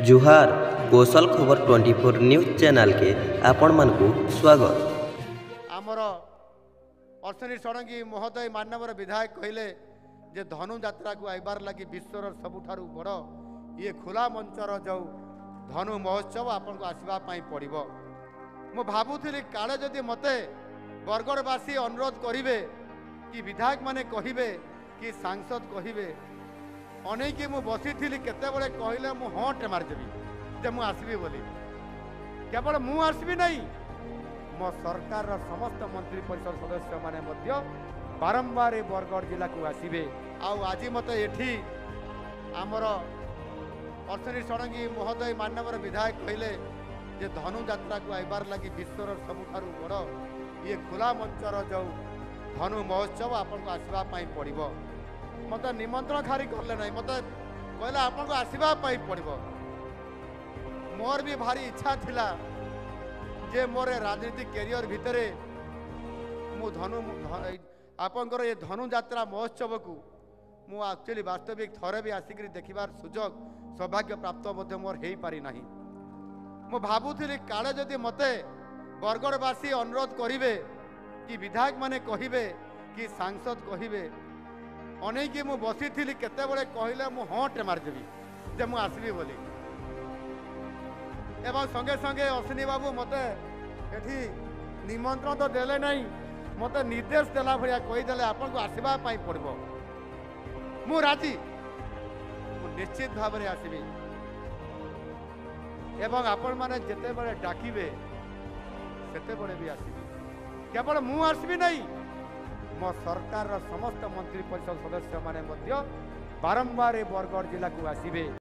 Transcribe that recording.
ଜୁହାର, କୌଶଲ ଖବର 24 ନ୍ୟୁଜ୍ ଚ୍ୟାନେଲକେ ଆପଣମାନଙ୍କୁ ସ୍ୱାଗତ। ଆମର ଅଶ୍ୱିନୀ ଷଡ଼ଙ୍ଗୀ ମହୋଦୟ ମାନ୍ୟବର ବିଧାୟକ କହିଲେ ଯେ ଧନୁଯାତ୍ରାକୁ ଆଇବାର ଲାଗି ବିଶ୍ୱର ସବୁଠାରୁ ବଡ଼ ଇଏ ଖୋଲା ମଞ୍ଚର ଯେଉଁ ଧନୁ ମହୋତ୍ସବ, ଆପଣଙ୍କୁ ଆସିବା ପାଇଁ ପଡ଼ିବ। ମୁଁ ଭାବୁଥିଲି କାଳେ ଯଦି ମୋତେ ବରଗଡ଼ବାସୀ ଅନୁରୋଧ କରିବେ କି ବିଧାୟକମାନେ କହିବେ କି ସାଂସଦ କହିବେ, ଅନେଇକି ମୁଁ ବସିଥିଲି, କେତେବେଳେ କହିଲେ ମୁଁ ହଁଟେ ମାରିଦେବି ଯେ ମୁଁ ଆସିବି ବୋଲି। କେବଳ ମୁଁ ଆସିବି ନାହିଁ, ମୋ ସରକାରର ସମସ୍ତ ମନ୍ତ୍ରୀ ପରିଷଦ ସଦସ୍ୟମାନେ ମଧ୍ୟ ବାରମ୍ବାର ଏ ବରଗଡ଼ ଜିଲ୍ଲାକୁ ଆସିବେ। ଆଉ ଆଜି ମୋତେ ଏଠି ଆମର ଅଶ୍ୱିନୀ ଷଡ଼ଙ୍ଗୀ ମହୋଦୟ ମାନ୍ୟବର ବିଧାୟକ କହିଲେ ଯେ ଧନୁଯାତ୍ରାକୁ ଆଇବାର ଲାଗି ବିଶ୍ୱର ସବୁଠାରୁ ବଡ଼ ଇଏ ଖୋଲା ମଞ୍ଚର ଯେଉଁ ଧନୁ ମହୋତ୍ସବ, ଆପଣଙ୍କୁ ଆସିବା ପାଇଁ ପଡ଼ିବ। ମୋତେ ନିମନ୍ତ୍ରଣ ଖାଲି କଲେ ନାହିଁ, ମୋତେ କହିଲେ ଆପଣଙ୍କୁ ଆସିବା ପାଇଁ ପଡ଼ିବ। ମୋର ବି ଭାରି ଇଚ୍ଛା ଥିଲା ଯେ ମୋର ରାଜନୀତି କ୍ୟାରିୟର ଭିତରେ ମୁଁ ଧନୁ ଆପଣଙ୍କର ଏ ଧନୁଯାତ୍ରା ମହୋତ୍ସବକୁ ମୁଁ ଆକ୍ଚୁଆଲି ବାସ୍ତବିକ ଥରେ ବି ଆସିକରି ଦେଖିବାର ସୁଯୋଗ ସୌଭାଗ୍ୟ ପ୍ରାପ୍ତ ମଧ୍ୟ ମୋର ହେଇପାରିନାହିଁ। ମୁଁ ଭାବୁଥିଲି କାଳେ ଯଦି ମୋତେ ବରଗଡ଼ବାସୀ ଅନୁରୋଧ କରିବେ କି ବିଧାୟକମାନେ କହିବେ କି ସାଂସଦ କହିବେ, ଅନେଇକି ମୁଁ ବସିଥିଲି, କେତେବେଳେ କହିଲେ ମୁଁ ହଁଟେ ମାରିଦେବି ଯେ ମୁଁ ଆସିବି ବୋଲି। ଏବଂ ସଙ୍ଗେ ସଙ୍ଗେ ଅଶ୍ୱିନୀ ବାବୁ ମୋତେ ଏଠି ନିମନ୍ତ୍ରଣ ତ ଦେଲେ ନାହିଁ, ମୋତେ ନିର୍ଦ୍ଦେଶ ଦେଲା ଭଳିଆ କହିଦେଲେ ଆପଣଙ୍କୁ ଆସିବା ପାଇଁ ପଡ଼ିବ। ମୁଁ ରାଜି, ମୁଁ ନିଶ୍ଚିତ ଭାବରେ ଆସିବି ଏବଂ ଆପଣମାନେ ଯେତେବେଳେ ଡାକିବେ ସେତେବେଳେ ବି ଆସିବି। କେବଳ ମୁଁ ଆସିବି ନାହିଁ, ମୋ ସରକାରର ସମସ୍ତ ମନ୍ତ୍ରୀ ପରିଷଦ ସଦସ୍ୟମାନେ ମଧ୍ୟ ବାରମ୍ବାର ଏ ବରଗଡ଼ ଜିଲ୍ଲାକୁ ଆସିବେ।